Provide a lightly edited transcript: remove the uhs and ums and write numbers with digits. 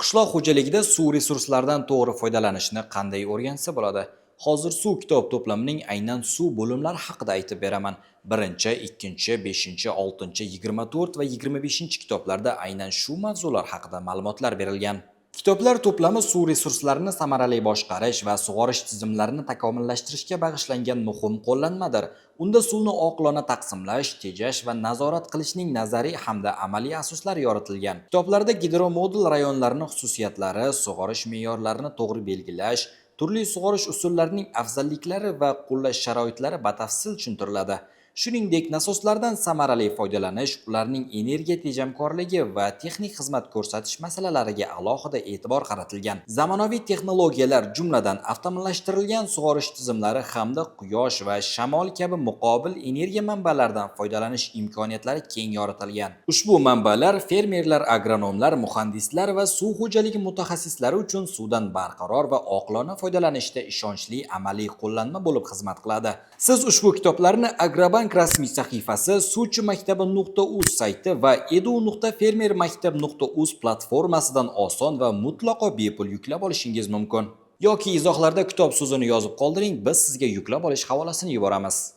Qishloq xo'jaligida suv resurslaridan to'g'ri foydalanishni qanday o'rgansa bo'ladi? Hozir suv kitob to'plamining aynan suv bo'limlari haqida aytib beraman. 1, 2, 5, 6, 24 va 25 kitoblarda aynan shu mavzular haqida ma'lumotlar berilgan. Kitoblar to'plami suv resurslarini samarali boshqarish va sug'orish tizimlarini takomillashtirishga bag'ishlangan muhim qo'llanmadir. Unda suvni oqilona taqsimlash, tejash va nazorat qilishning nazariy hamda amaliy asoslari yoritilgan. Kitoblarda gidromodul rayonlarining xususiyatlari, sug'orish me'yorlarini to'g'ri belgilash, turli sug'orish usullarining afzalliklari va qo'llash sharoitlari batafsil tushuntiriladi. Shuningdek, nasoslardan samarali foydalanish, ularning energiya tejamkorligi va texnik xizmat ko'rsatish masalalariga alohida e'tibor qaratilgan. Zamonaviy texnologiyalar, jumladan, avtomatlashtirilgan sug'orish tizimlari hamda quyosh va shamol kabi muqobil energiya manbalaridan foydalanish imkoniyatlari keng yoritilgan. Ushbu manbalar fermerlar, agronomlar, muhandislar va suv xo'jaligi mutaxassislari uchun suvdan barqaror va oqilona foydalanishda ishonchli amaliy qo'llanma bo'lib xizmat qiladi. Siz ushbu kitoblarni Agrobank rasmiy sahifasi, suvchimaktabi.uz sayti va edu.fermermaktab.uz platformasidan oson va mutlaqo bepul yuklab olishingiz mumkin. Yoki izohlarda "kitob" so'zini yozib qoldiring, biz sizga yuklab olish havolasini yuboramiz.